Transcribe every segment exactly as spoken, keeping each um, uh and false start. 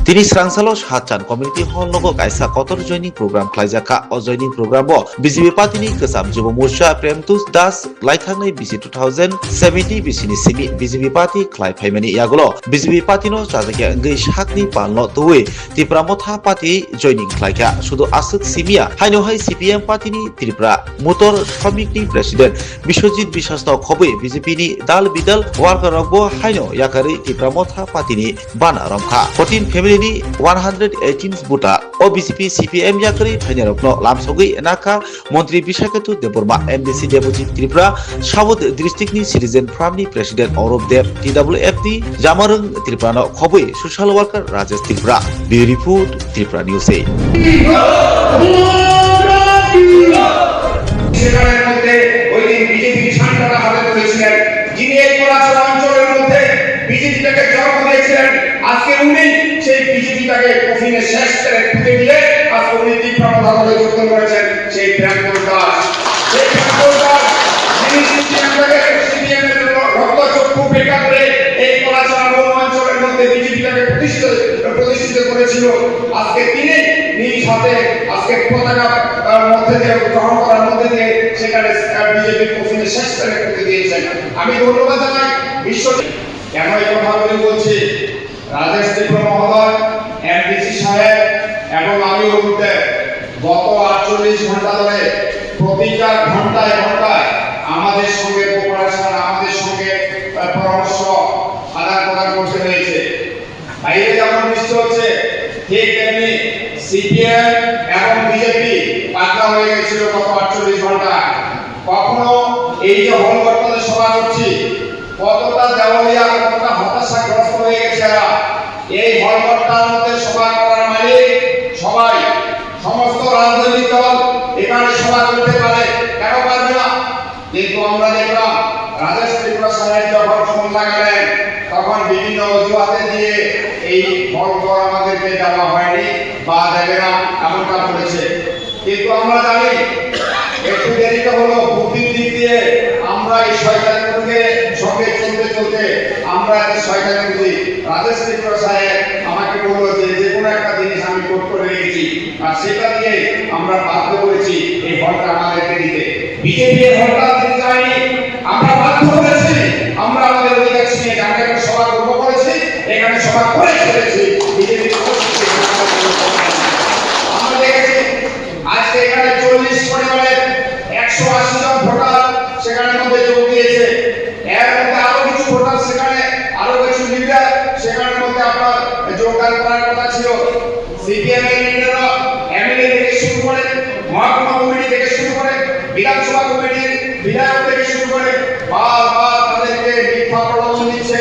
Tini srangsalo Sachan Community Hall nogo kaisa kotor joining program khlaijak kha. O joining program o B J P party ni kwcham Jubo Morcha Premtush Das laithangni bisi two thousand seventy bisi ni simi B J P party khlai phaimani yagulo B J P party no chajakya wngwi sakni palno twiwi Tipra Motha party joining khlaikha. Sudu aswk simiya haino hai C P M party ni Tripura Motor Shramik ni president Biswajit Biswas no khobwi B J P ni dal bidal worker rok bo haino yakarwi Tipra Motha party ni bana romkha. Fourteen family ni one hundred eighteen voter o B J P C P M yakarwi phainai rok no lamsogwi nakha. Montri Bishaketu Debbarma, M D C Debojit Tripura, South District ni Citizen Forum ni President Aurob Deb, T W F ni Jamarung Tripura no khobwi Social Worker Rajesh Tripura. Bureau Report, Tripura News eight. সেখানের মধ্যে ওই দিন বিজেপির ঝান্ডাটা হাতে তুলেছিলেন, যিনি এই কলাছড়া অঞ্চলের মধ্যে বিজেপিটাকে জন্ম দিয়েছিলেন। আজকে উনি সেই বিজেপিটাকে কফিনে শেষ করে পুঁতে দিয়ে আজকে উনি তীব্র মতামতে যুক্ত করেছেন সেই প্রাক্তন দাস। সেই প্রাক্তন দাস যিনি সিপিএম থেকে, সিপিএম এর রক্তচক্ষু উপেক্ষা করে এই কলাছড়া বন অঞ্চলের মধ্যে বিজেপিটাকে প্রতিষ্ঠিত, প্রতিষ্ঠিত করেছিল। আজকে তিনি নিজ হাতে আজকে পতাকা, আহ, মধ্যে দিয়ে গ্রহণ করার মধ্যে দিয়ে সেখানে, আহ, বিজেপির কফিনে শেষ করে পুঁতে দিয়েছেন। আমি ধন্যবাদ জানাই বিশ্ব। কেন এই কথাগুলি বলছি? রাজেশ ত্রিপুরা মহোদয়, এমডিসি সাহেব এবং আমি অরূপ দেব গত আটচল্লিশ ঘন্টা ধরে প্রতিটা ঘন্টায় ঘন্টায় আমাদের সঙ্গে কোঅপারেশন, আমাদের সঙ্গে, আহ, পরামর্শ আদান প্রদান করতে হয়েছে। বাইরে যেমন বৃষ্টি হচ্ছে, ঠিক তেমনি সিপিএম এবং বিজেপি পাতলা হয়ে গেছিল গত আটচল্লিশ ঘন্টা। কখনো এই যে হল ঘরটাতে সভা করছি, কতটা দেওয়ালিয়া, কতটা হতাশাগ্রস্ত হয়ে গেছে এরা। এই হল ঘরটার মধ্যে সভা করার মালিক সবাই, সমস্ত রাজনৈতিক দল এখানে সভা করতে পারে, কেন পারবে না? কিন্তু আমরা দেখলাম রাজেশ ত্রিপুরা সাহেব যখন ফোন লাগালেন, তখন বিভিন্ন অজুহাতে দিয়ে এই হল ঘর আমাদেরকে দেওয়া হয়নি বা দেবে না, এমনটা বলেছে। কিন্তু আমরা জানি একটু দেরিতে হলো, বুদ্ধির দিক দিয়ে আমরা এই শয়তানগুলোকে সঙ্গে চলতে চলতে আমরা এত শয়তানি বুঝি। রাজেশ ত্রিপুরা সাহেব আমাকে বললো যে যে কোনো একটা জিনিস আমি কোট করে রেখেছি, আর সেটা দিয়ে আমরা বাধ্য করেছি এই হলটা আমাদেরকে দিতে। বিজেপি এর হলটা দিতে চায়নি, আমরা বাধ্য করেছি। আমরা আমাদের অধিকার ছিনিয়ে জায়গায় সভা করবো করেছি, এখানে সভা করে ছেড়েছি। বিজেপি আমরা দেখেছি আজকে এখানে চল্লিশ পরিবারের একশো আশি জন ভোটার সেখানে মধ্যে যোগ দিয়েছে। এর মধ্যে আরো কিছু ভোটার সেখানে, আরো কিছু লিডার সেখানে মধ্যে আপনার যোগদান করার কথা ছিল। সিপিএম এর লিডাররা এমএলএ থেকে শুরু করে, মহকুমা কমিটি থেকে শুরু করে, বিধানসভা কমিটির বিধায়ক থেকে শুরু করে বারবার তাদেরকে মিথ্যা প্রলোভন দিচ্ছে।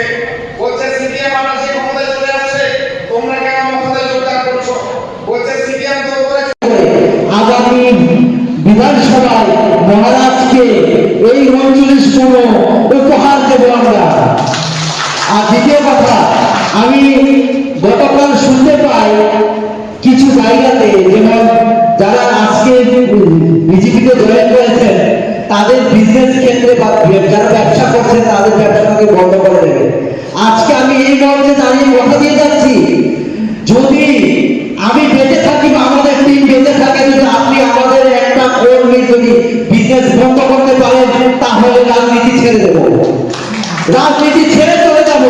বলছে সিপিএম আবার সেই ক্ষমতায় চলে আসছে, তোমরা কেন ক্ষমতায় যোগদান করছো? বলছে সিপিএম তো করে আগামী বিধানসভায় মহারাজকে এই উনচল্লিশ পূর্ণ উপহার দেব আমরা। আর দ্বিতীয় কথা, আমি গতকাল শুনতে পাই কিছু জায়গাতে, যেমন যারা আজকে বিজেপিতে জয়েন করেছেন, তাদের বিজনেস ক্ষেত্রে বা যারা ব্যবসা করছেন, তাদের ব্যবসাকে বন্ধ করে দেবে। আজকে আমি এই মঞ্চে দাঁড়িয়ে কথা দিয়ে যাচ্ছি, যদি আমি বেঁচে থাকি বা আমাদের টিম বেঁচে থাকে, যদি আপনি আমাদের একটা কর্মী যদি বিজনেস বন্ধ করতে পারেন, তাহলে রাজনীতি ছেড়ে দেব, রাজনীতি ছেড়ে চলে যাব।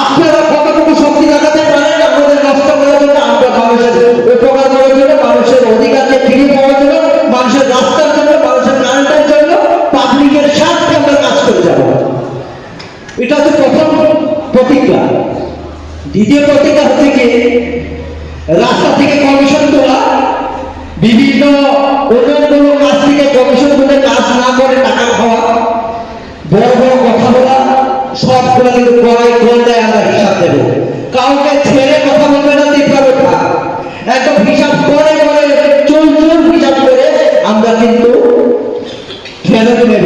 আপনারা কতটুকু শক্তি দেখাতে পারেন আমাদের নষ্ট করার জন্য, আমরা মানুষের উপকার করার জন্য, মানুষের অধিকারকে ফিরিয়ে পাওয়ার জন্য, মানুষের রাস্তার জন্য, মানুষের কারেন্টের জন্য, পাবলিকের স্বার্থে আমরা কাজ করে যাব। এটা হচ্ছে প্রথম প্রতিজ্ঞা। দ্বিতীয় প্রতিজ্ঞা হচ্ছে কি, রাস্তা থেকে কমিশন তোলা, বিভিন্ন উন্নয়নমূলক কাজ থেকে কমিশন তুলে কাজ না করে টাকা খাওয়া, বড় বড় কথা বলা, সবগুলো কিন্তু কড়াই গন্ডায় আমরা হিসাব দেব। কাউকে ছেড়ে কথা বলবে না ত্রিপুরা বেটা। একদম হিসাব করে করে, চুল চুল হিসাব করে আমরা কিন্তু ফেরত নেব।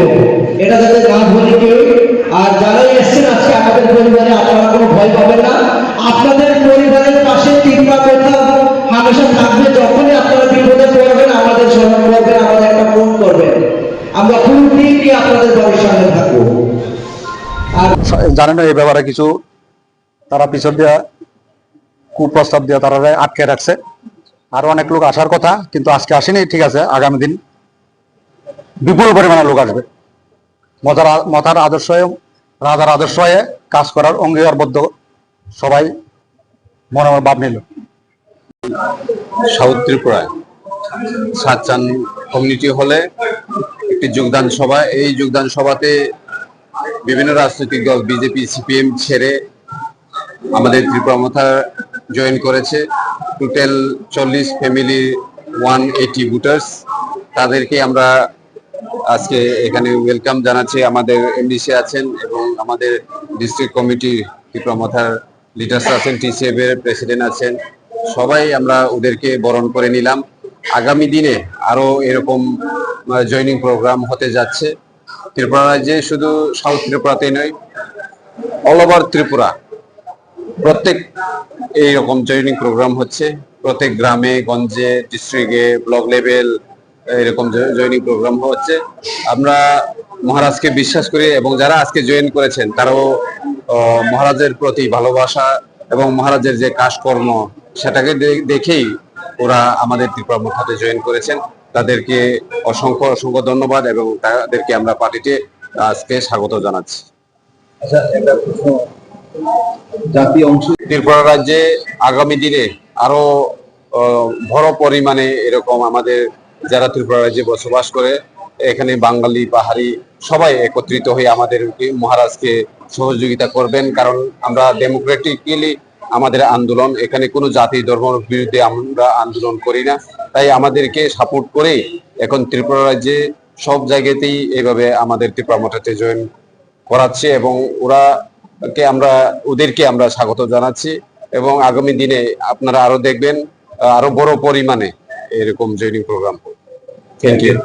এটা যাতে না ভুলে কেউ। আর যারা এসছেন আজকে আমাদের পরিবারে, আপনারা কোনো ভয় পাবেন না। আপনাদের পরিবারের পাশে ত্রিপুরা বেটা হামেশা থাকবে। যখনই আপনারা বিপদে পড়বেন, আমাদের স্মরণ করবেন, আমাদের একটা ফোন করবেন। আমরা পুরো টিম নিয়ে আপনাদের বাড়ির সামনে থাকবো। আর জানেন এই ব্যাপারে কিছু, তারা পিছন দিয়া কুপ্রস্তাব দিয়ে তারা আটকে রাখছে। আরো অনেক লোক আসার কথা, কিন্তু আজকে আসেনি, ঠিক আছে, আগামী দিন বিপুল পরিমাণে লোক আসবে। মতার আ-, মতার আদর্শ হয়ে, রাজার আদর্শ হয়ে কাজ করার অঙ্গীকারবদ্ধ সবাই মনে মনে ভাব নিল। সাউথ ত্রিপুরায় সাতচান কমিউনিটি হলে একটি যোগদান সভা। এই যোগদান সভাতে বিভিন্ন রাজনৈতিক দল বিজেপি, সিপিএম ছেড়ে আমাদের ত্রিপুরা মথা জয়েন করেছে। টোটাল চল্লিশ ফ্যামিলি, ওয়ান এইটি ভোটার্স। তাদেরকে আমরা আজকে এখানে ওয়েলকাম জানাচ্ছি। আমাদের এমডিসি আছেন এবং আমাদের ডিস্ট্রিক্ট কমিটি ত্রিপুরা মথার লিডার্স আছেন, টিসিএফ এর প্রেসিডেন্ট আছেন, সবাই আমরা ওদেরকে বরণ করে নিলাম। আগামী দিনে আরো এরকম জয়েনিং প্রোগ্রাম হতে যাচ্ছে। ত্রিপুরা রাজ্যে শুধু সাউথ ত্রিপুরাতেই নয়, অল ওভার ত্রিপুরা প্রত্যেক এইরকম জয়েনিং প্রোগ্রাম হচ্ছে। প্রত্যেক গ্রামে গঞ্জে, ডিস্ট্রিক্টে, ব্লক লেভেল এরকম জয়েনিং প্রোগ্রাম হচ্ছে। আমরা মহারাজকে বিশ্বাস করি এবং যারা আজকে জয়েন করেছেন তারাও আহ, মহারাজের প্রতি ভালোবাসা এবং মহারাজের যে কাজকর্ম, সেটাকে দে- দেখেই ওরা আমাদের ত্রিপুরা মথাতে জয়েন করেছেন। তাদেরকে অসংখ্য অসংখ্য ধন্যবাদ এবং তাদেরকে আমরা পার্টিতে আজকে স্বাগত জানাচ্ছি। আচ্ছা, একটা প্রশ্ন, জাতীয় অংশ ত্রিপুরা রাজ্যে আগামী দিনে আরো আহ, বড় পরিমাণে এরকম আমাদের যারা ত্রিপুরা রাজ্যে বসবাস করে, এখানে বাঙালি, পাহাড়ি সবাই একত্রিত হয়ে আমাদের কি মহারাজকে সহযোগিতা করবেন, কারণ আমরা ডেমোক্রেটিক্যালি আমাদের আন্দোলন, এখানে কোনো জাতি ধর্মর বিরুদ্ধে আমরা আন্দোলন করি না। তাই আমাদেরকে সাপোর্ট করে এখন ত্রিপুরা রাজ্যে সব জায়গাতেই এইভাবে আমাদের ত্রিপুরা মঠাতে জয়েন করাচ্ছে এবং ওরাকে আমরা, ওদেরকে আমরা স্বাগত জানাচ্ছি এবং আগামী দিনে আপনারা আরো দেখবেন, আহ, আরো বড় পরিমাণে এরকম জয়েনিং প্রোগ্রাম হোক। Thank you.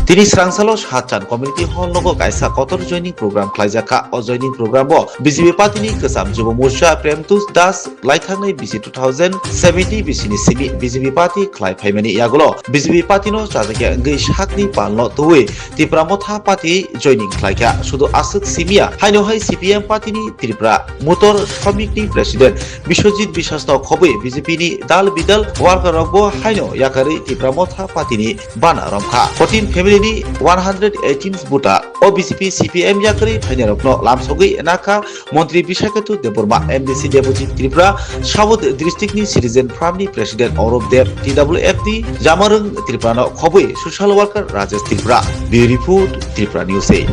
Tini srangsalo Sachan Community Hall nogo kaisa kotor joining program khlaijak kha. O joining program o B J P party ni kwcham Jubo Morcha Premtush Das laithangnai bisi two thousand seventy bisini simi B J P party khlai phaimani yagulo B J P party no chajakya wngwi sakni palno twiwi Tipra Motha party joining khlaikha. Sudu aswk simiya haino hai C P M party ni Tripura Motor Shomik ni president Biswajit Biswas no khobwi B J P ni dal bidal worker rok bo haino yakarwi Tipra Motha party ni bana romkha. Fourteen family ni one hundred eighteen voter o B J P C P M yakarwi phainairokno lamsogwi nakha Montri Bishaketu Debbarma, M D C Debojit Tripura, South District ni Citizen Forum ni President Aurob Deb, T W F ni Jamarung Tripura no khobwi social worker Rajesh Tripura. Bureau report, Tripura News eight.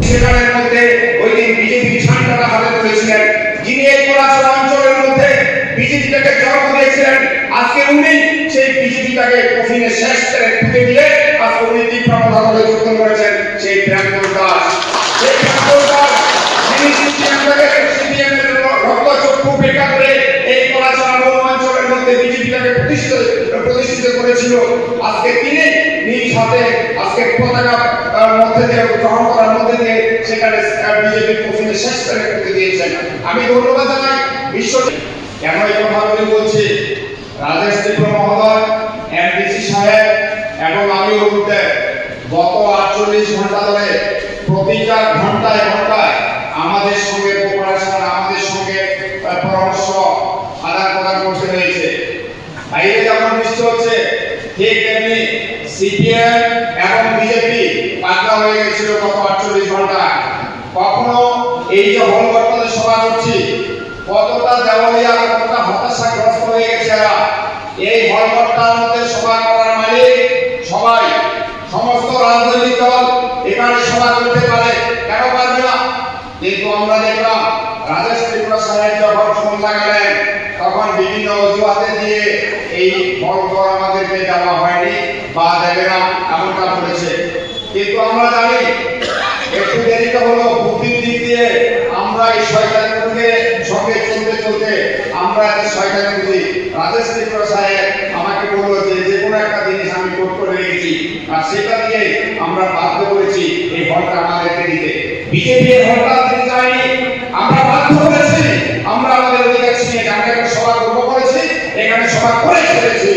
সেখানের মধ্যে ওই দিন বিজেপি ঝান্ডাটা হাতে তুলেছিলেন, যিনি এই পলাশবাড়া অঞ্চলের মধ্যে বিজেপিটাকে জন্ম দিয়েছিলেন, আজকে উনি সেই বিজেপিটাকে কফিনে শেষ করে পুঁতে দিয়ে আজকে উনি তীব্র কথা বলে যুক্ত করেছেন সেই প্রেমদল দাস। সেই প্রেমদল দাস যিনি সিপিএম থেকে, সিপিএম এর রক্তচক্ষু উপেক্ষা করে এই পলাশবাড়া মরু অঞ্চলের মধ্যে বিজেপিটাকে প্রতিষ্ঠিত, প্রতিষ্ঠিত করেছিল, আজকে তিনি নিজ হাতে আজকে পতাকা, আহ, মধ্যে দিয়ে গ্রহণ করার মধ্যে দিয়ে সেখানে, আহ, বিজেপির কফিনে শেষ করে পুঁতে দিয়েছেন। আমি ধন্যবাদ জানাই বিশ্ব। কেন এই কথাগুলি বলছি? রাজেশ ত্রিপুরা মহোদয়, এমডিসি সাহেব এবং আমি অরূপ দেব গত আটচল্লিশ ঘন্টা ধরে প্রতিটা ঘন্টায় ঘন্টায় আমাদের সঙ্গে কোঅপারেশন, আমাদের সঙ্গে, আহ, পরামর্শ আদান প্রদান করতে হয়েছে। বাইরে যেমন বৃষ্টি হচ্ছে, ঠিক তেমনি সিপিএম এবং বিজেপি পাতলা হয়ে গেছিল গত আটচল্লিশ ঘন্টা। কখনো এই যে হল ঘরটাতে সভা করছি, কতটা দেওয়ালিয়া, কতটা হতাশাগ্রস্ত হয়ে গেছে এরা। এই হল ঘরটার মধ্যে সভা করার মালিক সবাই, সমস্ত রাজনৈতিক দল এখানে সভা করতে পারে, কেন পারবে না? কিন্তু আমরা দেখলাম রাজেশ ত্রিপুরা সাহেব যখন ফোন লাগালেন, তখন বিভিন্ন অজুহাতে দিয়ে এই হল ঘর আমাদেরকে দেওয়া হয়নি বা দেবে না, এমনটা বলেছে। কিন্তু আমরা জানি একটু দেরিতে হলো, বুদ্ধির দিক দিয়ে আমরা এই শয়তানের সঙ্গে চলতে চলতে আমরা এত শয়তানি বুঝি। রাজেশ ত্রিপুরা সাহেব আমাকে বললো যে যে কোনো একটা জিনিস আমি কোট করে রেখেছি, আর সেটা দিয়ে আমরা বাধ্য করেছি এই হলটা আমাদেরকে দিতে। বিজেপি এই হলটা দিতে চায়নি, আমরা বাধ্য করেছি। আমরা আমাদের অধিকার ছিনিয়ে আমরা এখানে সভা করবো করেছি, এখানে সভা করে ছেড়েছি।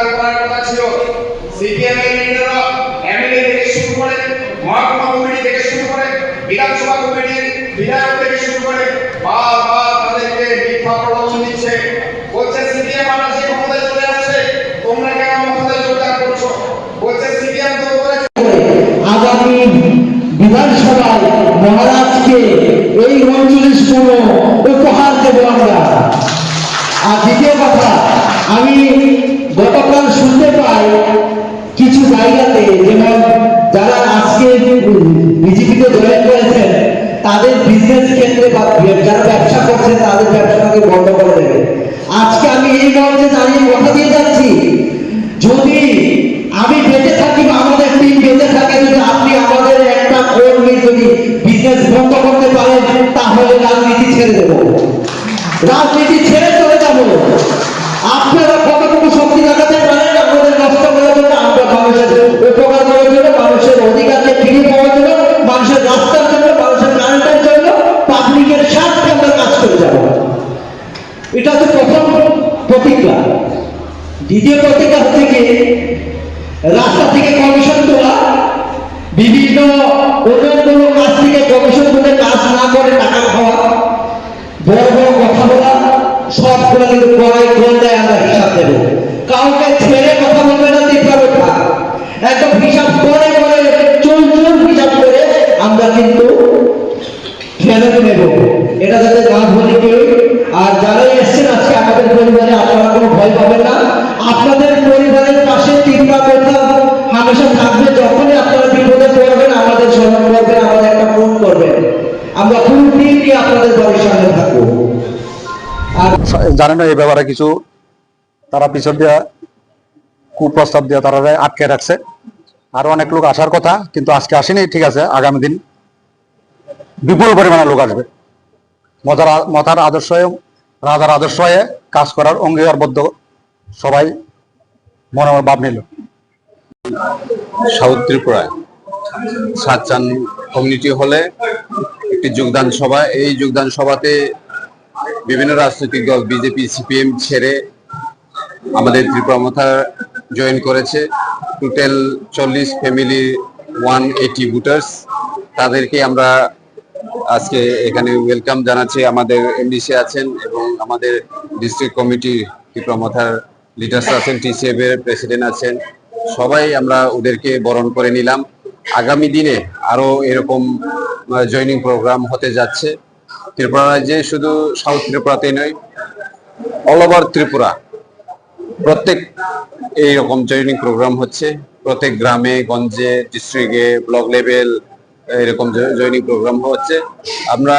করার কথা ছিল। সিপিএম এর লিডাররা, এমএলএ থেকে শুরু করে, মহকুমা কমিটি থেকে শুরু করে, বিধানসভা কমিটির বিধায়ক থেকে শুরু করে বারবার তাদেরকে মিথ্যা প্রলোভন দিচ্ছে। বলছে, "সিপিএম আমরা যে ক্ষমতায় চলে আসছে, তোমরা কেন ক্ষমতায় যোগদান করছো?" বলছে, "সিপিএম তো করে।" আগামী বিধানসভায় মহারাজকে এই উনচল্লিশ পূর্ণ উপহার দেব আমরা। আর দ্বিতীয় কথা, আমি গতকাল শুনতে পাই কিছু জায়গাতে, যেমন যারা আজকে বিজেপিতে জয়েন করেছেন, তাদের বিজনেস ক্ষেত্রে বা যারা ব্যবসা করছেন, তাদের ব্যবসাটাকে বন্ধ করে দেবে। আজকে আমি এই মঞ্চে দাঁড়িয়ে কথা দিয়ে যাচ্ছি, যদি আমি বেঁচে থাকি বা আমাদের টিম বেঁচে থাকে, যদি আপনি আমাদের একটা কর্মীর যদি বিজনেস বন্ধ করতে পারেন, তাহলে রাজনীতি ছেড়ে দেব, রাজনীতি ছেড়ে চলে যাব। আপনারা কতটুকু শক্তি দেখাতে পারেন আমাদের নষ্ট করার জন্য, আমরা মানুষের উপকার করার জন্য, মানুষের অধিকারকে ফিরে পাওয়ার জন্য, মানুষের রাস্তার জন্য, মানুষের কারেন্টের জন্য, পাবলিকের স্বার্থে আমরা কাজ করে যাব। এটা হচ্ছে প্রথম প্রতিজ্ঞা। দ্বিতীয় প্রতিজ্ঞা হচ্ছে কি, রাস্তা থেকে কমিশন তোলা, বিভিন্ন উন্নয়নমূলক কাজ থেকে কমিশন তুলে কাজ না করে টাকা খাওয়া, বড় বড় কথা বলা, সবগুলো কিন্তু কড়াই গন্ডায় আমরা হিসাব দেব। কাউকে ছেড়ে কথা বলবে না ত্রিপুরা বৈঠা, একদম হিসাব করে করে, চুল চুল হিসাব করে আমরা কিন্তু ফেরত নেব। এটা যাতে না ভুলে কেউ। আর যারা এসছেন আজকে আমাদের পরিবারে, আপনারা কোনো ভয় পাবেন না। আপনাদের পরিবারের পাশে ত্রিপুরা বৈঠা হামেশা থাকবে। যখনই আপনারা বিপদে পড়বেন, আমাদের স্মরণ করবেন, আমাদের একটা ফোন করবেন। আমরা ফুল টিম নিয়ে আপনাদের বাড়ির সামনে থাকবো। আর জানেন, এই ব্যাপারে কিছু তারা পিছন দিয়ে কুপ্রস্তাব দিয়ে তারা আটকে রাখছে। আরো অনেক লোক আসার কথা, কিন্তু আজকে আসেনি। ঠিক আছে, আগামী দিন বিপুল পরিমাণে লোক আসবে। মতার আ-, মতার আদর্শ হয়ে, রাজার আদর্শ হয়ে কাজ করার অঙ্গীকারবদ্ধ সবাই মনোভাব নিল। সাউথ ত্রিপুরায় সাতচান কমিউনিটি হলে একটি যোগদান সভা। এই যোগদান সভাতে বিভিন্ন রাজনৈতিক দল, বিজেপি, সিপিএম ছেড়ে আমাদের ত্রিপুরা মথা জয়েন করেছে। টোটাল চল্লিশ ফ্যামিলি, ওয়ান এইটি ভোটার্স। তাদেরকে আমরা আজকে এখানে ওয়েলকাম জানাচ্ছি। আমাদের এমডিসি আছেন এবং আমাদের ডিস্ট্রিক্ট কমিটি, ত্রিপুরা মথার লিডার্স আছেন, টিসিএফ এর প্রেসিডেন্ট আছেন, সবাই আমরা ওদেরকে বরণ করে নিলাম। আগামী দিনে আরো এরকম জয়েনিং প্রোগ্রাম হতে যাচ্ছে। ত্রিপুরা রাজ্যে শুধু সাউথ ত্রিপুরাতেই নয়, অল ওভার ত্রিপুরা প্রত্যেক এইরকম জয়েনিং প্রোগ্রাম হচ্ছে। প্রত্যেক গ্রামে গঞ্জে, ডিস্ট্রিক্টে, ব্লক লেভেল, এরকম জয়েনিং প্রোগ্রাম হচ্ছে। আমরা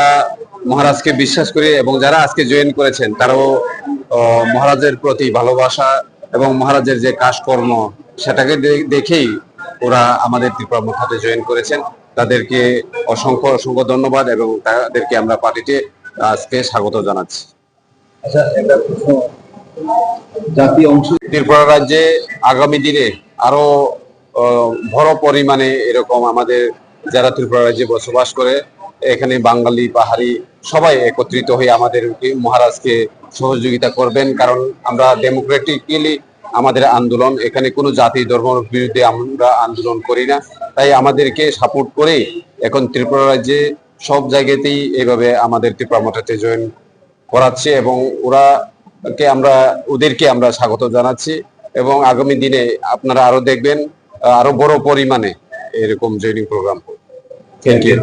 মহারাজকে বিশ্বাস করি এবং যারা আজকে জয়েন করেছেন তারাও, আহ, মহারাজের প্রতি ভালোবাসা এবং মহারাজের যে কাজকর্ম, সেটাকে দে-, দেখেই ওরা আমাদের ত্রিপুরা মথাতে জয়েন করেছেন। তাদেরকে অসংখ্য অসংখ্য ধন্যবাদ এবং তাদেরকে আমরা পার্টিতে আজকে স্বাগত জানাচ্ছি। আচ্ছা, একটা প্রশ্ন, জাতীয় অংশ ত্রিপুরা রাজ্যে আগামী দিনে আরো, আহ, বড় পরিমাণে এরকম আমাদের যারা ত্রিপুরা রাজ্যে বসবাস করে, এখানে বাঙালি, পাহাড়ি সবাই একত্রিত হয়ে আমাদের মহারাজকে সহযোগিতা করবেন, কারণ আমরা ডেমোক্রেটিক্যালি আমাদের আন্দোলন, এখানে কোনো জাতি ধর্মর বিরুদ্ধে আমরা আন্দোলন করি না, তাই আমাদেরকে সাপোর্ট করে এখন ত্রিপুরা রাজ্যে সব জায়গাতেই এইভাবে আমাদের ত্রিপুরা মথাতে জয়েন করাচ্ছে এবং ওরাকে আমরা, ওদেরকে আমরা স্বাগত জানাচ্ছি এবং আগামী দিনে আপনারা আরো দেখবেন, আহ, আরো বড় পরিমাণে এরকম জয়েনিং প্রোগ্রাম হবে। Thank you.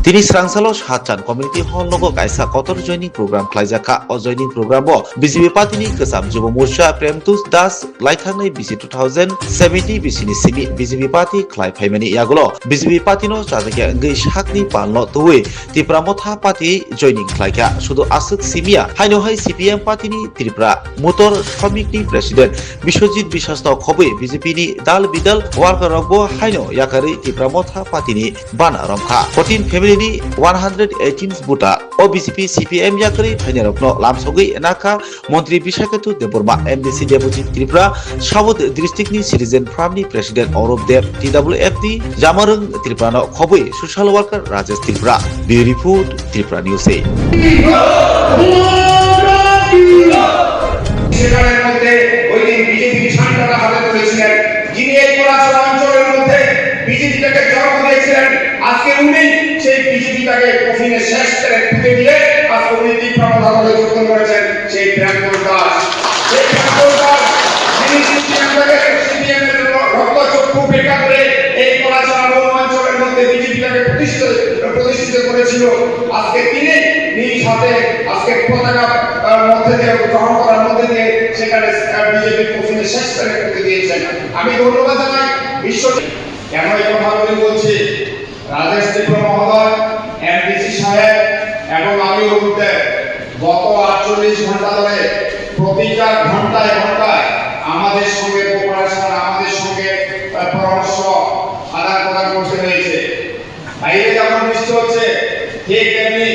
Tini Srangsalo Sachan Community Hall nogo kaisa kotor joining program khlaijak kha. O joining program o B J P party ni kwcham Jubo Morcha Premtush Das laithangni bisi two thousand seventy bisi ni simi B J P party khlai phaimani yagulo B J P party no chajakya wngwi sakni palno twiwi Tipra Motha party joining khlaikha. Sudu aswk simiya haino hai C P M party ni Tripura Motor Shramik ni president Biswajit Biswas no khobwi B J P ni dal bidal worker rok bo haino yakarwi Tipra Motha party ni bana romkha. Fourteen family One hundred eighteen buta o B J P C P M yakarwi phainai rokno lamsogwi nakha Montri Bishaketu Debbarma, M D C Debojit Tripura, South District ni Citizen Forum ni President Aurob Deb, T W F ni Jamarung Tripura no khobwi Social Worker Rajesh Tripura. Bureau Report, Tripura News eight. সেখানের মধ্যে ওই দিন বিজেপির ঝান্ডাটা হাতে তুলেছিলেন, যিনি এই পলাশা অঞ্চলের মধ্যে বিজেপিটাকে জন্ম দিয়েছিলেন। আজকে উনি সেই বিজেপিটাকে কফিনে শেষ করে পুঁতে দিয়ে আজকে উনি তীব্র কথা বলে উত্তম করেছেন সেই প্রাক্তন দাস। সেই প্রাক্তন দাস যিনি সিপিএম তাকে সিপিএম এর রক্তচক্ষু উপেক্ষা করে এই পলাশা বন অঞ্চলের মধ্যে বিজেপিটাকে প্রতিষ্ঠিত প্রতিষ্ঠিত করেছিল। আজকে তিনি নিজ হাতে আজকে পতাকা আহ, মধ্যে দিয়ে গ্রহণ করার মধ্যে দিয়ে সেখানে বিজেপি কফিনে শেষ করে পুঁতে দিয়েছেন। আমি ধন্যবাদ জানাই বিশ্ব কেন এই কথাগুলি বলছি। রাজেশ ত্রিপুরা মহোদয়, এমডিসি সাহেব এবং আমি অরূপ দেব গত আটচল্লিশ ঘন্টা ধরে প্রতিটা ঘন্টায় ঘন্টায় আমাদের সঙ্গে কোঅপারেশন, আমাদের সঙ্গে আহ, পরামর্শ আদান প্রদান করতে হয়েছে। বাইরে যেমন বৃষ্টি হচ্ছে, ঠিক তেমনি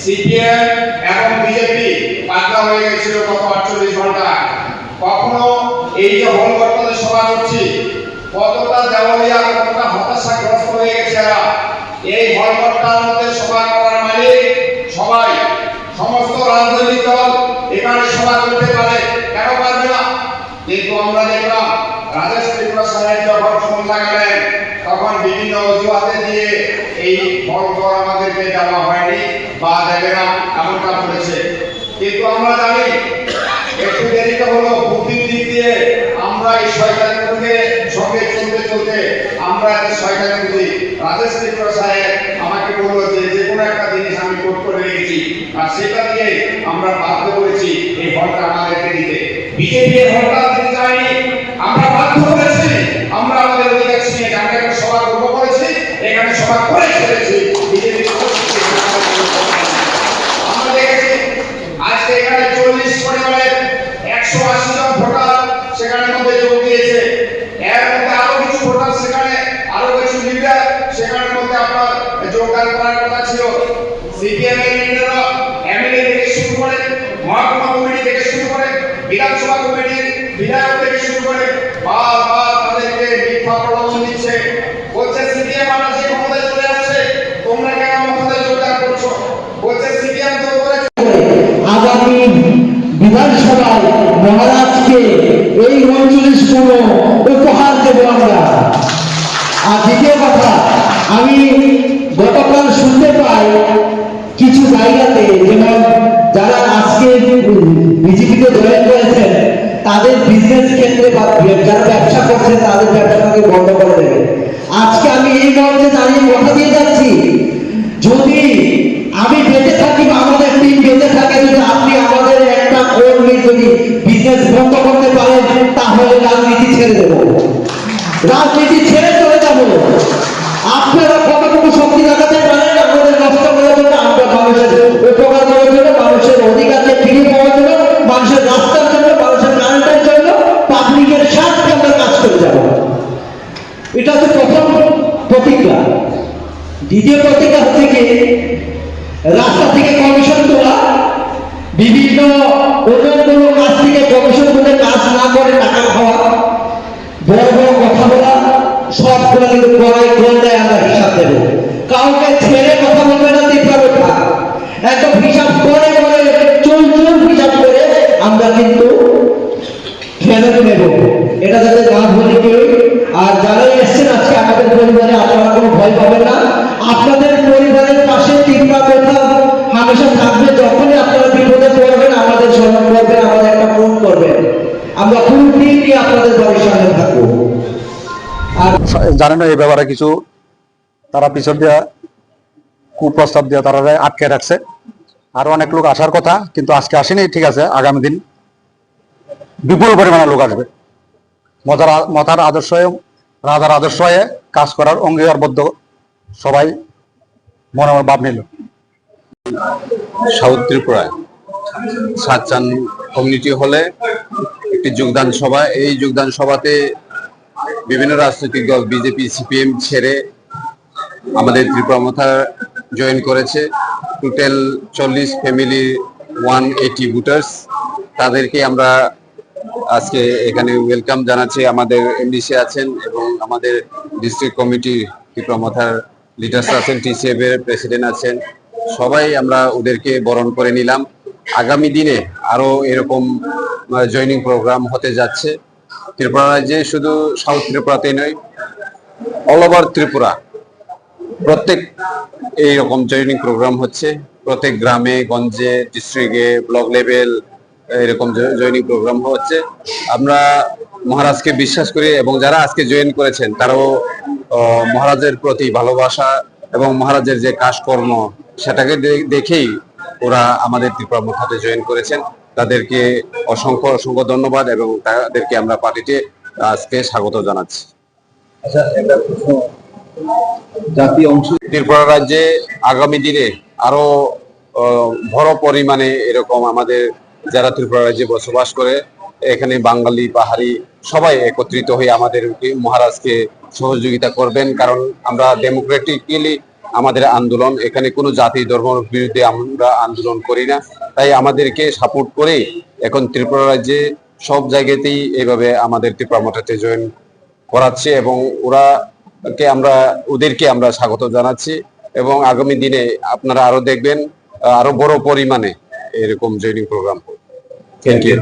সিপিএম এবং বিজেপি পাতলা হয়ে গেছিল গত আটচল্লিশ ঘন্টা। কখনো এই যে হলঘরটাতে সভা করছি, কতটা দেওয়ালিয়া, কতটা হতাশাগ্রস্ত হয়ে গেছে এরা। এই হলঘরটার মধ্যে সভা করার মালিক সবাই, সমস্ত রাজনৈতিক দল এখানে সভা করতে পারে, কেন পারবে না? কিন্তু আমরা দেখলাম রাজেশ ত্রিপুরা সাহেব যখন ফোন লাগালেন, তখন বিভিন্ন অজুহাতে দিয়ে এই হলঘর আমাদেরকে দেওয়া হয়নি বা দেবে না, এমনটা বলেছে। কিন্তু আমরা জানি একটু দেরিতে হলো, বুদ্ধির দিক দিয়ে আমরা এই শয়তানের সঙ্গে চলতে চলতে আমরা এত শয়তানি বুঝি। রাজেশ ত্রিপুরা সাহেব আমাকে বললো যে যে কোনো একটা জিনিস আমি কোট করে রেখেছি, আর সেটা দিয়ে আমরা বাধ্য করেছি এই হলটা আমাদেরকে দিতে। বিজেপি এর হলটা দিতে চায়নি, আমরা বাধ্য করেছি। আমরা আমাদের অধিকার ছিনিয়ে আমরা এখানে সভা করবো বলেছি, এখানে সভা করে ছেড়েছি। বিজেপি আমরা দেখেছি আজকে এখানে চল্লিশ পরিবারের একশো আশি জন ভোটার সেখানে মধ্যে যোগ দিয়েছে। এর মধ্যে আরো কিছু ভোটার সেখানে, আরো কিছু লিডার সেখানে মধ্যে আপনার যোগদান করার কথা ছিল। সিপিএম এর লিডাররা এমএলএ থেকে শুরু করে, মহকুমা কমিটি থেকে শুরু করে, বিধানসভা কমিটির বিধায়ক থেকে শুরু করে বারবার তাদেরকে মিথ্যা প্রলোভন দিচ্ছে। বলছে সিপিএম আমরা যে ক্ষমতায় চলে আসছে, তোমরা কেন ক্ষমতায় যোগদান করছো? বলছে সিপিএম তো করে আগামী বিধানসভায় মহারাজকে এই উনচল্লিশ পূর্ণ উপহার দেব আমরা। আর দ্বিতীয় কথা, আমি গতকাল শুনতে পাই কিছু জায়গাতে, যেমন যারা আজকে বিজেপিতে জয়েন করেছেন, তাদের বিজনেস ক্ষেত্রে বা যারা ব্যবসা করছেন, তাদের ব্যবসা তাকে বন্ধ করে দেবে। আজকে আমি এই মঞ্চে দাঁড়িয়ে কথা দিয়ে যাচ্ছি, যদি আমি বেঁচে থাকি বা আমাদের টিম বেঁচে থাকে, যদি আপনি আমাদের একটা কর্মী যদি বিজনেস বন্ধ করতে পারেন, তাহলে রাজনীতি ছেড়ে দেব, রাজনীতি ছেড়ে চলে যাব। আপনারা কতটুকু শক্তি দেখাতে পারেন আমাদের নষ্ট করার জন্য, আমরা মানুষের উপকার করার জন্য, মানুষের অধিকারকে ফিরিয়ে পাওয়ার জন্য, মানুষের রাস্তার জন্য, মানুষের কারেন্টের জন্য, পাবলিকের স্বার্থে আমরা কাজ করে যাব। এটা হচ্ছে প্রথম প্রতিজ্ঞা। দ্বিতীয় প্রতিজ্ঞা হচ্ছে কি, রাস্তা থেকে কমিশন তোলা, বিভিন্ন উন্নয়নমূলক কাজ থেকে কমিশন তুলে কাজ না করে টাকা খাওয়া, বড় বড় কথা বলা, সবগুলো কিন্তু কড়াই গন্ডায় আমরা হিসাব দেব। কাউকে ছেড়ে কথা বলবে না ত্রিপুরা বৈঠা। একদম হিসাব করে করে, চুল চুল হিসাব করে আমরা কিন্তু ফেরত নেব। এটা যাতে না ভুলে কেউ। আর যারাই এসছেন আজকে আমাদের পরিবারে, আপনারা কোনো ভয় পাবেন না। আপনাদের পরিবারের পাশে ত্রিপুরা বৈঠা হামেশা থাকবে। যখনই আপনারা বিপদে পড়বেন, আমাদের স্মরণ করবেন, আমাদের একটা ফোন করবেন। আমরা পুরো টিম নিয়ে আপনাদের বাড়ির সামনে থাকবো। আর জানেন, এই ব্যাপারে কিছু তারা পিছন দিয়ে কুপ্রস্তাব দিয়ে তারা আটকে রাখছে। আরো অনেক লোক আসার কথা, কিন্তু আজকে আসেনি, ঠিক আছে, আগামী দিন বিপুল পরিমাণে লোক আসবে। মতার মতার আদর্শ হয়ে, রাজার আদর্শ হয়ে কাজ করার অঙ্গীকারবদ্ধ সবাই মনে মনে ভাব নিল। সাউথ ত্রিপুরায় সাতচান কমিউনিটি হলে একটি যোগদান সভা। এই যোগদান সভাতে বিভিন্ন রাজনৈতিক দল, বিজেপি, সিপিএম ছেড়ে আমাদের ত্রিপুরা মথা জয়েন করেছে। টোটাল চল্লিশ ফ্যামিলি, ওয়ান এইটি ভোটার্স, তাদেরকে আমরা আজকে এখানে ওয়েলকাম জানাচ্ছি। আমাদের এমডিসি আছেন এবং আমাদের ডিস্ট্রিক্ট কমিটি, ত্রিপুরা মথার লিডার্স আছেন, টিসিএফ এর প্রেসিডেন্ট আছেন, সবাই আমরা ওদেরকে বরণ করে নিলাম। আগামী দিনে আরো এরকম জয়েনিং প্রোগ্রাম হতে যাচ্ছে। ত্রিপুরা রাজ্যে শুধু সাউথ ত্রিপুরাতেই নয়, অল ওভার ত্রিপুরা প্রত্যেক এইরকম জয়েনিং প্রোগ্রাম হচ্ছে। প্রত্যেক গ্রামে গঞ্জে, ডিস্ট্রিক্টে, ব্লক লেভেল এরকম জয়েনিং প্রোগ্রাম হচ্ছে। আমরা মহারাজকে বিশ্বাস করি এবং যারা আজকে জয়েন করেছেন তারাও আহ, মহারাজের প্রতি ভালোবাসা এবং মহারাজের যে কাজকর্ম, সেটাকে দে- দেখেই ওরা আমাদের ত্রিপুরা মথাতে জয়েন করেছেন। তাদেরকে অসংখ্য অসংখ্য ধন্যবাদ এবং তাদেরকে আমরা পার্টিতে আজকে স্বাগত জানাচ্ছি। আচ্ছা, একটা প্রশ্ন, জাতি অংশ ত্রিপুরা রাজ্যে আগামী দিনে আরো আহ, বড় পরিমাণে এরকম আমাদের যারা ত্রিপুরা রাজ্যে বসবাস করে, এখানে বাঙালি, পাহাড়ি সবাই একত্রিত হয়ে আমাদের মহারাজকে সহযোগিতা করবেন, কারণ আমরা ডেমোক্রেটিক্যালি আমাদের আন্দোলন, এখানে কোনো জাতি ধর্মর বিরুদ্ধে আমরা আন্দোলন করি না। তাই আমাদেরকে সাপোর্ট করে এখন ত্রিপুরা রাজ্যে সব জায়গাতেই এইভাবে আমাদের ত্রিপুরা মথাতে জয়েন করাচ্ছে এবং ওরাকে আমরা, ওদেরকে আমরা স্বাগত জানাচ্ছি এবং আগামী দিনে আপনারা আরো দেখবেন, আহ, আরো বড় পরিমাণে এরকম joining program. Thank you.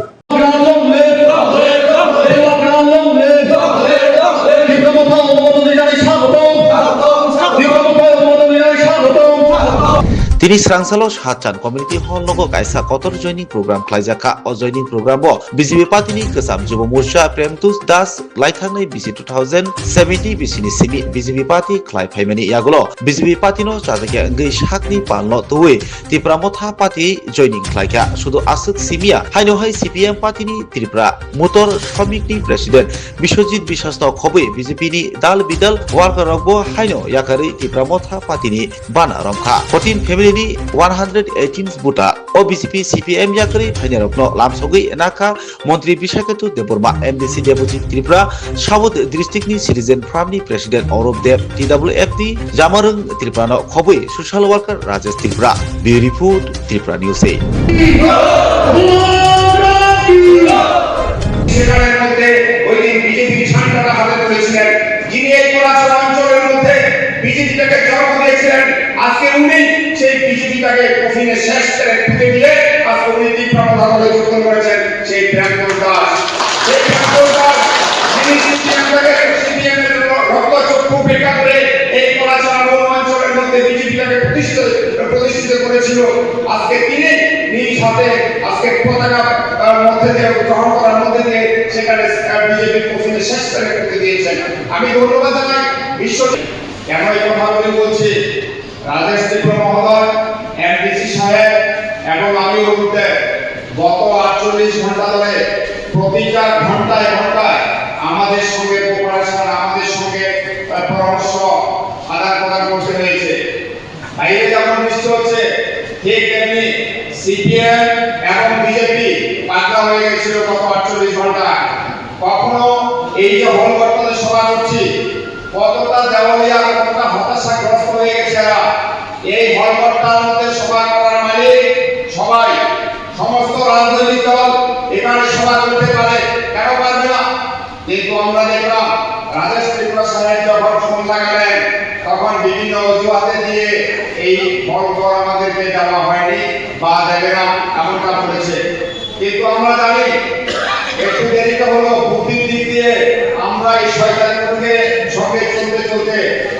Tini srangsalo Sachan Community Hall nogo kaisa kotor joining program khlaijak kha. O joining program o B J P party ni kwcham Jubo Morcha Premtush Das laithangnai bisi two thousand seventy bisini simi B J P party khlai phaimani yagulo B J P party no chajakya wngwi sakni palno twiwi Tipra Motha party joining khlaikha. Sudu aswk simiya haino hai C P M party ni Tripura Motor Shomik ni president Biswajit Biswas no khobwi B J P ni dal bidal worker rok bo haino yakarwi Tipra Motha party ni bana romkha. Fourteen family ni one hundred eighteen voter o B J P C P M yakarwi phainai rokno lamsogwi nakha Montri Bishaketu Debbarma, M D C Debojit Tripura, South District ni Citizen Forum ni President Aurob Deb, T W F ni Jamarung Tripura no khobwi social worker Rajesh Tripura. Bureau report, Tripura News eight. সেখানের মধ্যে ওই দিন বিজেপির ঝান্ডাটা হাতে তুলেছিলেন, যিনি এই পলাশবাড়া অঞ্চলের মধ্যে বিজেপিটাকে জন্ম দিয়েছিলেন, আজকে উনি সেই বিজেপিটাকে কফিনে শেষ করে পুঁতে দিয়ে আজকে উনি তীব্র প্রধানমন্ত্রী যোগদান করেছেন সেই প্রেমতোষ দাস। সেই প্রেমতোষ দাস যিনি সিপিএম থেকে, সিপিএম এর রক্তচক্ষু উপেক্ষা করে এই পলাশবাড়া মরু অঞ্চলের মধ্যে বিজেপিটাকে প্রতিষ্ঠিত, প্রতিষ্ঠিত করেছিল, আজকে তিনি নিজ হাতে আজকে পতাকা, আহ, মধ্যে দিয়ে গ্রহণ করার মধ্যে দিয়ে সেখানে, আহ, বিজেপির কফিনে শেষ করে পুঁতে দিয়েছেন। আমি ধন্যবাদ জানাই বিশ্ব। কেন এই কথাগুলি বলছি? রাজেশ ত্রিপুরা মহোদয়, এমডিসি সাহেব এবং আমি অরূপ দেব গত আটচল্লিশ ঘন্টা ধরে প্রতিটা ঘন্টায় ঘন্টায় আমাদের সঙ্গে কোঅপারেশন, আমাদের সঙ্গে, আহ, পরামর্শ আদান প্রদান করতে হয়েছে। বাইরে যেমন বৃষ্টি হচ্ছে, ঠিক তেমনি সিপিএম এবং বিজেপি পাতলা হয়ে গেছিল গত আটচল্লিশ ঘন্টা। কখনো এই যে হল করতে সভা করছি, কতটা দেওয়ালিয়া, কতটা হতাশাগ্রস্ত হয়ে গেছে এরা। এই হল করতার মধ্যে সভা করার মালিক সবাই, সমস্ত রাজনৈতিক দল এখানে সভা করতে পারে, কেন পারবে না? কিন্তু আমরা দেখলাম রাজেশ ত্রিপুরা সাহেব যখন ফোন লাগালেন, তখন বিভিন্ন অজুহাতে দিয়ে এই হল ঘর আমাদেরকে দেওয়া হয়নি বা দেবে না, এমনটা বলেছে। কিন্তু আমরা জানি একটু দেরিতে হলো, বুদ্ধির দিক দিয়ে আমরা এই শয়তানের সঙ্গে চলতে চলতে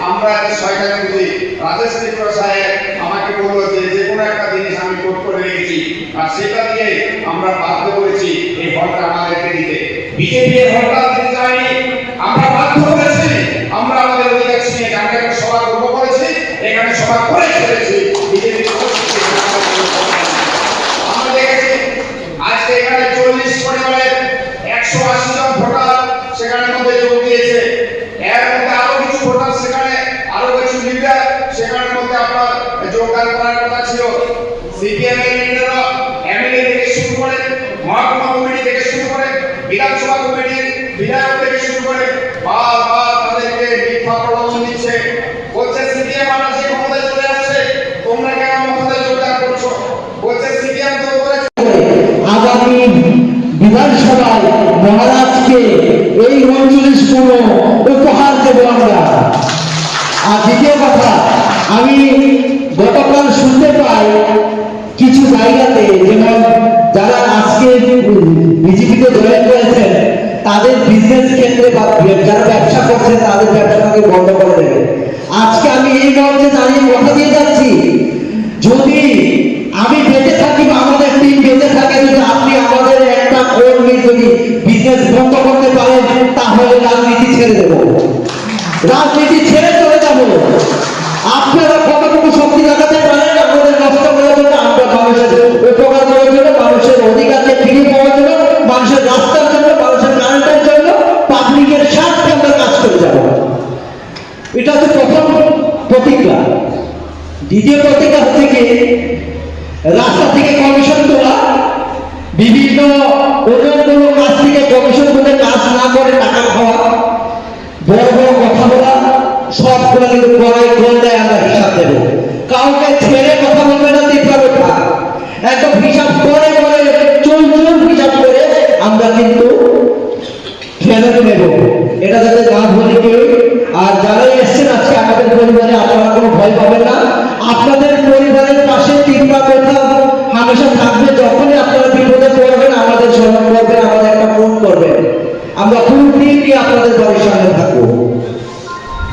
আমরা এত শয়তানি বুঝি। রাজেশ ত্রিপুরা সাহেব আমাকে বললো যে যে কোনো একটা জিনিস আমি কোট করে রেখেছি, আর সেটা দিয়ে আমরা বাধ্য করেছি এই হলটা আমাদেরকে দিতে। বিজেপি এর হলটা দিতে চায়নি, আমরা বাধ্য করেছি। আমরা আমাদের অধিকার ছিনিয়ে আমরা এখানে সভা করবো বলেছি, এখানে সভা করে ছেড়েছি। বিজেপি আমরা দেখেছি আজকে এখানে চল্লিশ পরিবারের একশো আশি জন ভোটার সেখানে মধ্যে যোগ দিয়েছে। এর মধ্যে আরো কিছু ভোটার সেখানে, আরো কিছু লিডার সেখানে মধ্যে আপনার যোগদান করার কথা ছিল। সিপিএম এর লিডাররা, এমএলএ থেকে শুরু করে, মহকুমা কমিটি থেকে শুরু করে, বিধানসভা কমিটির বিধায়ক থেকে শুরু করে বারবার তাদেরকে মিথ্যা প্রলোভন দিচ্ছে। বলছে সিপিএম আমরা যে ক্ষমতায় চলে আসছে, আগামী বিধানসভায় মহারাজকে এই উনচল্লিশ পূর্ণ উপহার দেব আমরা। আর দ্বিতীয় কথা, আমি গতকাল শুনতে পাই কিছু জায়গাতে, যেমন যারা আজকে বিজেপিতে জয়েন করেছেন, তাদের বিজনেস ক্ষেত্রে বা যারা ব্যবসা করছেন, তাদের ব্যবসাটাকে বন্ধ করে দেবে। আজকে আমি এই মঞ্চে দাঁড়িয়ে কথা দিয়ে যাচ্ছি, যদি আমি বেঁচে থাকি বা আমাদের টিম বেঁচে থাকে, যদি আপনি আমাদের একটা কর্মীর যদি বিজনেস বন্ধ করতে পারেন, তাহলে রাজনীতি ছেড়ে দেব, রাজনীতি ছেড়ে চলে যাব। আপনারা কতটুকু শক্তি দেখাতে পারেন আমাদের নষ্ট করার জন্য, আমরা মানুষের উপকার করার জন্য, মানুষের অধিকারকে ফিরে পাওয়ার জন্য, মানুষের রাস্তার জন্য, মানুষের কারেন্টের জন্য, পাবলিকের স্বার্থে আমরা কাজ করে যাব। এটা হচ্ছে প্রথম প্রতিজ্ঞা। দ্বিতীয় প্রতিজ্ঞা হচ্ছে কি, রাস্তা থেকে কমিশন তোলা, বিভিন্ন উন্নয়নমূলক কাজ থেকে কমিশন তুলে কাজ না করে টাকা খাওয়া, বড় বড় কথা বলা, সবগুলো কিন্তু কড়াই গন্ডায় আমরা হিসাব দেব। কাউকে ছেড়ে কথা বলবে না ত্রিপুরা বৈঠা। একদম হিসাব করে করে, চুল চুল হিসাব করে আমরা কিন্তু ফেরত নেব। এটা যাতে না ভুলে কেউ। আর যারা এসছেন আজকে আমাদের পরিবারে, আপনারা কোনো ভয় পাবেন না। আপনাদের পরিবারের পাশে ত্রিপুরা বৈঠা হামেশা থাকবে। যখনই আপনারা বিপদে পড়বেন, আমাদের স্মরণ করবেন, আমাদের একটা ফোন করবেন। আমরা ফুল টিম নিয়ে আপনাদের বাড়ির সামনে থাকবো।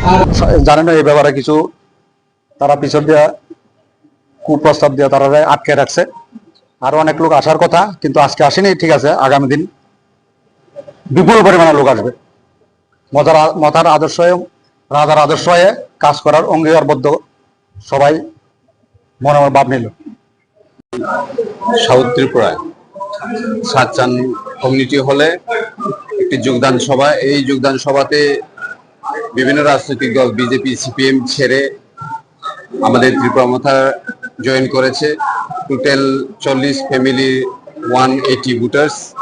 আর জানেন, এই ব্যাপারে কিছু তারা পিছন দিয়ে কুপ্রস্তাব দিয়ে তারা আটকে রাখছে। আরো অনেক লোক আসার কথা, কিন্তু আজকে আসেনি, ঠিক আছে, আগামী দিন বিপুল পরিমাণে লোক আসবে। মতার আ-, মতার আদর্শ হয়ে, রাজার আদর্শ হয়ে কাজ করার অঙ্গীকারবদ্ধ সবাই মনে মনে ভাব নিল। সাউথ ত্রিপুরায় সাতচান কমিউনিটি হলে একটি যোগদান সভা। এই যোগদান সভাতে বিভিন্ন রাজনৈতিক দল, বিজেপি, সিপিএম ছেড়ে আমাদের ত্রিপুরা মথা জয়েন করেছে। টোটাল চল্লিশ ফ্যামিলি, ওয়ান এইটি ভোটার্স।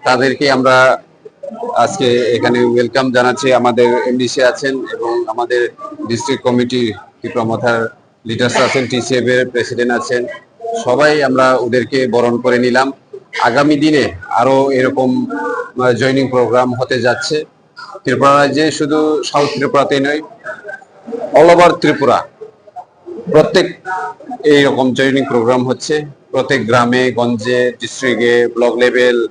তাদেরকে আমরা আজকে এখানে ওয়েলকাম জানাচ্ছি। আমাদের এমডিসি আছেন এবং আমাদের ডিস্ট্রিক্ট কমিটি, ত্রিপুরা মথার লিডার্স আছেন, টিসিএফ এর প্রেসিডেন্ট আছেন, সবাই আমরা ওদেরকে বরণ করে নিলাম। আগামী দিনে আরো এরকম জয়েনিং প্রোগ্রাম হতে যাচ্ছে। ত্রিপুরা রাজ্যে শুধু সাউথ ত্রিপুরাতেই নয়, অল ওভার ত্রিপুরা প্রত্যেক এইরকম জয়েনিং প্রোগ্রাম হচ্ছে। প্রত্যেক গ্রামে গঞ্জে, ডিস্ট্রিক্টে, ব্লক লেভেল,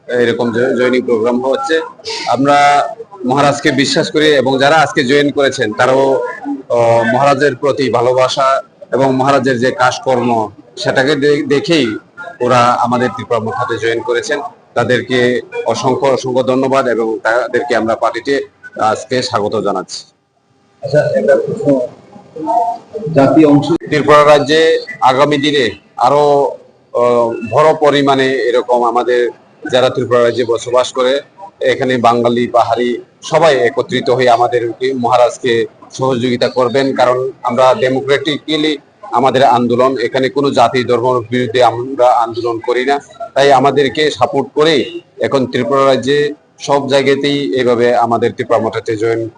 এরকম জয়েনিং প্রোগ্রাম হচ্ছে। আমরা মহারাজকে বিশ্বাস করি এবং যারা আজকে জয়েন করেছেন তারাও আহ, মহারাজের প্রতি ভালোবাসা এবং মহারাজের যে কাজকর্ম, সেটাকে দে- দেখেই ওরা আমাদের ত্রিপুরা মথাতে জয়েন করেছেন। তাদেরকে অসংখ্য অসংখ্য ধন্যবাদ এবং তাদেরকে আমরা পার্টিতে আজকে স্বাগত জানাচ্ছি। আচ্ছা, একটা প্রশ্ন, জাতি অংশ ত্রিপুরা রাজ্যে আগামী দিনে আরো আহ, বড় পরিমাণে এরকম আমাদের যারা ত্রিপুরা রাজ্যে বসবাস করে, এখানে বাঙালি, পাহাড়ি সবাই একত্রিত হয়ে আমাদের কি মহারাজকে সহযোগিতা করবেন, কারণ আমরা ডেমোক্রেটিক্যালি আমাদের আন্দোলন, এখানে কোনো জাতি ধর্মর বিরুদ্ধে আমরা আন্দোলন করি না। তাই আমাদেরকে সাপোর্ট করেই এখন ত্রিপুরা রাজ্যে সব জায়গাতেই এইভাবে আমাদের ত্রিপুরা মথাতে জয়েন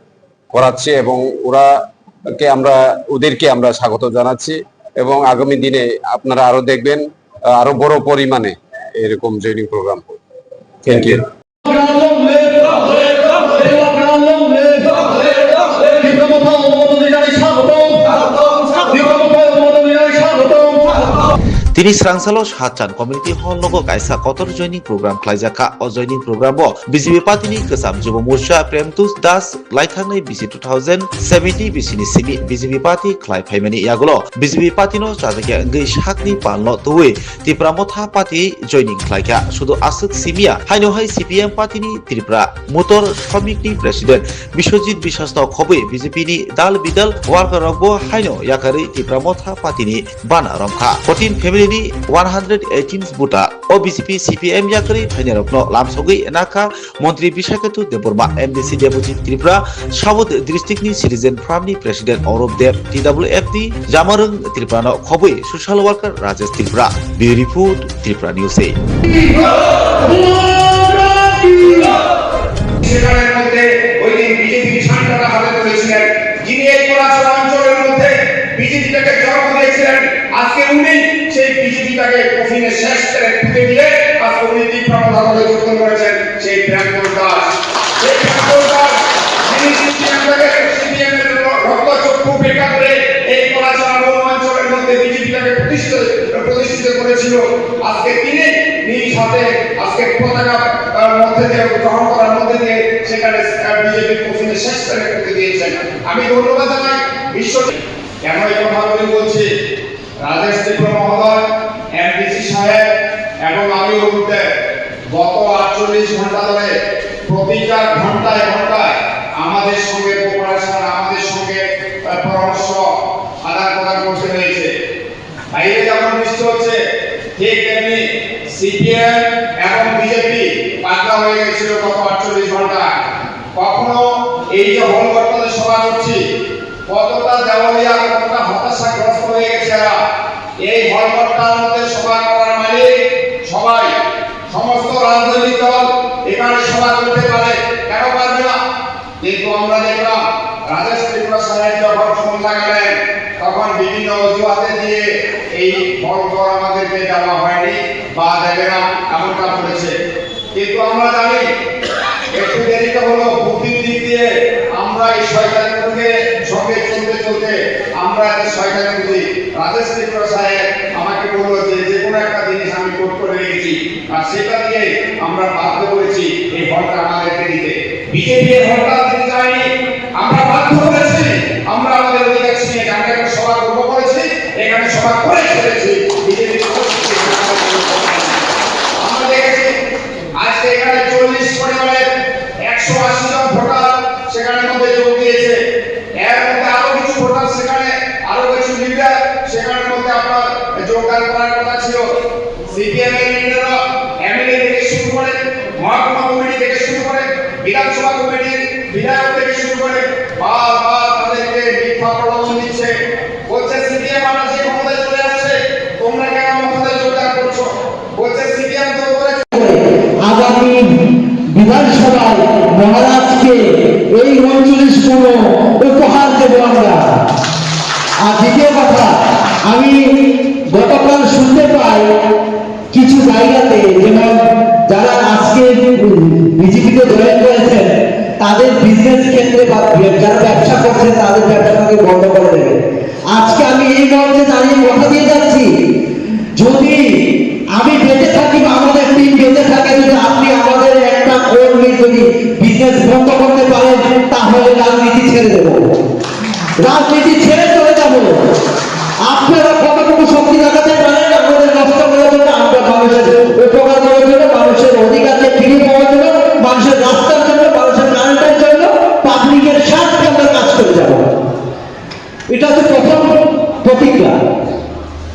করাচ্ছে এবং ওরাকে আমরা, ওদেরকে আমরা স্বাগত জানাচ্ছি এবং আগামী দিনে আপনারা আরো দেখবেন, আহ, আরো বড় পরিমাণে এরকম joining program. Thank you. Tini srangsalo Satchan Community Hall nogo kaisa kotor joining program khlaijak kha. O joining program o B J P party ni kwcham Jubo Morcha Premtush Das, laithangni bisi two thousand seventy bisi ni simi B J P party khlai phaimani yagulo B J P party no chajakya wngwi sakni palno twiwi Tipra Motha party joining khlaikha. Sudu aswk simiya haino hai C P M party ni Tripura Motor Shramik ni president Biswajit Biswas no khobwi B J P ni dal bidal worker rok bo haino yakarwi Tipra Motha party ni bana romkha. Fourteen family ni one hundred eighteen voter o B J P C P M yakarwi phainai rokno lamsogwi nakha. Montri Bishaketu Debbarma, M D C Deputy Tripura, South District ni Citizen Forum ni President Arup Deb, T W F ni Jamarung Tripura no khobwi Social Worker Rajesh Tripura. Bureau Report, Tripura News eight. সেখানের মধ্যে ওই দিন বিজেপি শান্তরা হাতে তুলেছিলেন, যিনি এই পলাশোড়া অঞ্চলের মধ্যে বিজেপিটাকে জন্ম দিয়েছিলেন। আজ তাকে কফিনে শেষ করে পুঁতে দিয়ে আজ উনি তীব্র মতামতে যোগদান করেছেন সেই প্রাক্তন দাস। সেই প্রাক্তন দাস যিনি সিপিএম তাকে সিপিএম এর রক্ত চক্ষু উপেক্ষা করে এই কলাচার মূল অঞ্চলের মধ্যে বিজেপি তাকে প্রতিষ্ঠিত প্রতিষ্ঠিত করেছিল। আজকে তিনি নিজ হাতে আজকে পতাকা আহ, মধ্যে দিয়ে গ্রহণ করার মধ্যে দিয়ে সেখানে বিজেপি কফিনে শেষ করে পুঁতে দিয়েছেন। আমি ধন্যবাদ জানাই বিশ্ব কেন এই কথাগুলি বলছি। রাজেশ ত্রিপুরা মহোদয়, এমডিসি সাহেব এবং আমি উঠতে গত আটচল্লিশ ঘন্টা ধরে প্রতিটা ঘন্টায় ঘন্টায় আমাদের সঙ্গে কোঅপারেশন, আমাদের সঙ্গে আহ, পরামর্শ আদান প্রদান করতে হয়েছে। বাইরে যেমন বৃষ্টি হচ্ছে, ঠিক তেমনি সিপিএম এবং বিজেপি পাতলা হয়ে গেছিল গত আটচল্লিশ ঘন্টা। কখনো এই যে হল করতে সভা করছি, কতটা দেওয়ালিয়া, কতটা হতাশাগ্রস্ত হয়ে গেছে এরা। এই হলঘরটার মধ্যে সভা করার মালিক সবাই, সমস্ত রাজনৈতিক দল এখানে সভা করতে পারে, কেন পারবে না? কিন্তু আমরা দেখলাম রাজেশ ত্রিপুরা সাহেব যখন ফোন লাগালেন, তখন বিভিন্ন অজুহাতে দিয়ে এই হলঘর আমাদেরকে দেওয়া হয়নি বা দেবে না, এমনটা বলেছে। কিন্তু আমরা জানি একটু দেরিতে হলো, বুদ্ধির দিক দিয়ে আমরা এই শয়তানগুলোকে সঙ্গে চলতে চলতে আমরা এত শয়তানি বুঝি। রাজেশ ত্রিপুরা সাহেব আমাকে বললো যে যে কোনো একটা জিনিস আমি কোট করে রেখেছি, আর সেটা দিয়ে আমরা বাধ্য করেছি এই হলটা আমাদেরকে দিতে। বিজেপি এর হলটা দিতে চায়নি, আমরা বাধ্য করেছি। আমরা আমাদের অধিকার ছিনিয়ে আমরা একটা সভা করবো করেছি, এখানে সভা করে ছেড়েছি। বিজেপি আমরা দেখেছি আজকে এখানে চল্লিশ পরিবারের একশো আশি জন ভোটার সেখানে মধ্যে যোগ দিয়েছে। এর মধ্যে আরো কিছু ভোটার সেখানে, আরো কিছু লিডার সেখানে মধ্যে আপনার যোগদান করার কথা ছিল। সিপিএম এর লিডাররা এমএলএ থেকে শুরু করে, মহকুমা কমিটি থেকে শুরু করে, বিধানসভা কমিটির বিধায়ক থেকে শুরু করে বারবার তাদেরকে মিথ্যা প্রলোভন দিচ্ছে। বলছে সিপিএম আমরা যে ক্ষমতায় চলে আসছে, তোমরা কেন ক্ষমতায় যোগদান করছো? বলছে সিপিএম তো করে আগামী বিধানসভায় মহারাজকে এই উনচল্লিশ পূর্ণ উপহার দেব আমরা। আর দ্বিতীয় কথা, আমি গতকাল শুনতে পাই কিছু জায়গাতে, যেমন যারা আজকে বিজেপিতে জয়েন করেছেন, তাদের বিজনেস ক্ষেত্রে বা যারা ব্যবসা করছেন, তাদের ব্যবসাকে বন্ধ করে দেবে। আজকে আমি এই মঞ্চে দাঁড়িয়ে কথা দিয়ে যাচ্ছি, যদি আমি বেঁচে থাকি বা আমাদের টিম বেঁচে থাকে, যদি আপনি আমাদের একটা কর্মী যদি বিজনেস বন্ধ করতে পারেন, তাহলে রাজনীতি ছেড়ে দেব, রাজনীতি ছেড়ে চলে যাব। আপনারা কতটুকু শক্তি দেখাতে পারেন আমাদের নষ্ট করার জন্য, আমরা মানুষের উপকার করার জন্য, মানুষের অধিকারকে ফিরিয়ে পাওয়ার জন্য, মানুষের রাস্তার জন্য, মানুষের কারেন্টের জন্য, পাবলিকের স্বার্থে আমরা কাজ করে যাব। এটা হচ্ছে প্রথম প্রতিজ্ঞা।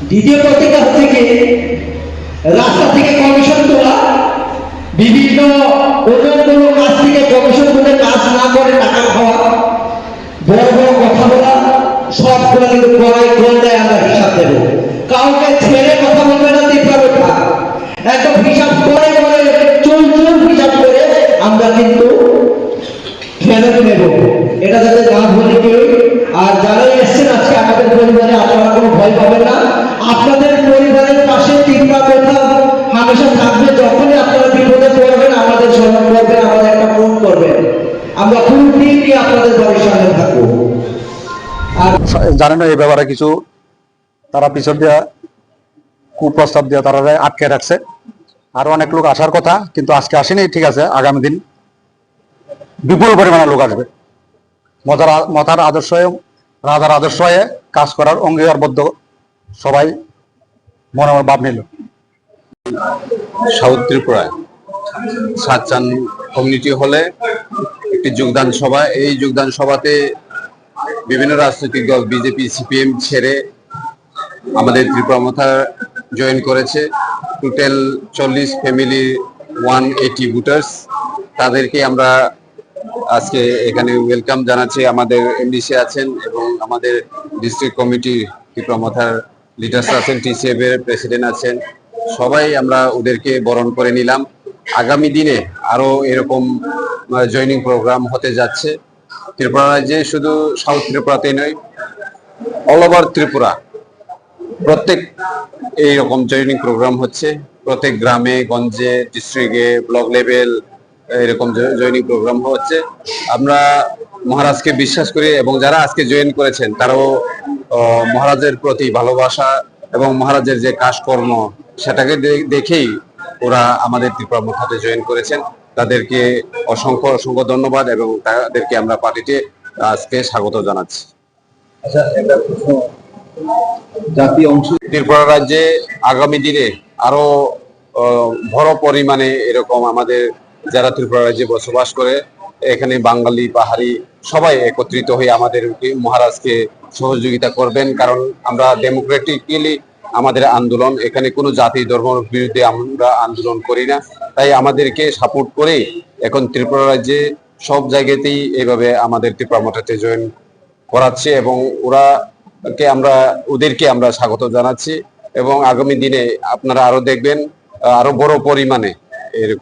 দ্বিতীয় প্রতিজ্ঞা হচ্ছে কি, রাস্তা থেকে কমিশন তোলা, বিভিন্ন উন্নয়নমূলক কাজ থেকে কমিশন তুলে কাজ না করে টাকা খাওয়া, বড় বড় কথা বলা, সবগুলো কিন্তু কড়াই গন্ডায় আমরা হিসাব দেব। কাউকে ছেড়ে কথা বলবে না ত্রিপুরা বেটা। একদম হিসাব করে করে, চুল চুল হিসাব করে আমরা কিন্তু ফেরত নেব। এটা যাতে না ভুলে কেউ। আর যারা এসছেন আজকে আমাদের পরিবারে, আপনারা কোনো ভয় পাবেন না। আপনাদের পরিবারের পাশে ত্রিপুরা বেটা হামেশা থাকবে। যখনই আপনারা বিপদে পড়বেন, আমাদের স্মরণ করবেন, আমাদের একটা ফোন করবেন। আমরা পুরো টিম নিয়ে আপনাদের বাড়ির সামনে থাকবো। আর জানেন এই ব্যাপারে কিছু তারা পিছন দিয়া কুপ্রস্তাব দিয়া তারা আটকে রাখছে। আরো অনেক লোক আসার কথা, কিন্তু আজকে আসেনি, ঠিক আছে, আগামী দিন বিপুল পরিমাণে লোক আসবে। মতার আ-, মতার আদর্শ হয়ে, রাজার আদর্শ হয়ে কাজ করার অঙ্গীকারবদ্ধ সবাই মনে মনে ভাব নিল। সাউথ ত্রিপুরায় সাতচান কমিউনিটি হলে একটি যোগদান সভা। এই যোগদান সভাতে বিভিন্ন রাজনৈতিক দল বিজেপি, সিপিএম ছেড়ে আমাদের ত্রিপুরা মথা জয়েন করেছে। টোটাল চল্লিশ ফ্যামিলি, ওয়ান এইটি ভোটার্স। তাদেরকে আমরা আজকে এখানে ওয়েলকাম জানাচ্ছি। আমাদের এমডিসি আছেন এবং আমাদের ডিস্ট্রিক্ট কমিটি ত্রিপুরা মথার লিডার্স আছেন, টিসিএফ এর প্রেসিডেন্ট আছেন, সবাই আমরা ওদেরকে বরণ করে নিলাম। আগামী দিনে আরো এরকম জয়েনিং প্রোগ্রাম হতে যাচ্ছে। ত্রিপুরা রাজ্যে শুধু সাউথ ত্রিপুরাতেই নয়, অল ওভার ত্রিপুরা প্রত্যেক এইরকম জয়েনিং প্রোগ্রাম হচ্ছে, প্রত্যেক গ্রামে গঞ্জে, ডিস্ট্রিক্টে, ব্লক লেভেল এরকম জয়েনিং প্রোগ্রাম হচ্ছে। আমরা মহারাজকে বিশ্বাস করি এবং যারা আজকে জয়েন করেছেন তারাও আহ, মহারাজের প্রতি ভালোবাসা এবং মহারাজের যে কাজকর্ম, সেটাকে দে- দেখেই ওরা আমাদের ত্রিপুরা মঠাতে জয়েন করেছেন। তাদেরকে অসংখ্য অসংখ্য ধন্যবাদ এবং তাদেরকে আমরা পার্টিতে আজকে স্বাগত জানাচ্ছি। আচ্ছা, একটা প্রশ্ন, জাতি অংশ ত্রিপুরা রাজ্যে আগামী দিনে আরো আহ, বড় পরিমাণে এরকম আমাদের যারা ত্রিপুরা রাজ্যে বসবাস করে, এখানে বাঙালি, পাহাড়ি সবাই একত্রিত হয়ে আমাদের কি মহারাজকে সহযোগিতা করবেন, কারণ আমরা ডেমোক্রেটিক্যালি আমাদের আন্দোলন, এখানে কোনো জাতি ধর্মর বিরুদ্ধে আমরা আন্দোলন করি না। তাই আমাদেরকে সাপোর্ট করে এখন ত্রিপুরা রাজ্যে সব জায়গাতেই এইভাবে আমাদের ত্রিপুরা মঠাতে জয়েন করাচ্ছে এবং ওরাকে আমরা, ওদেরকে আমরা স্বাগত জানাচ্ছি এবং আগামী দিনে আপনারা আরো দেখবেন, আহ, আরো বড় পরিমাণে এরকম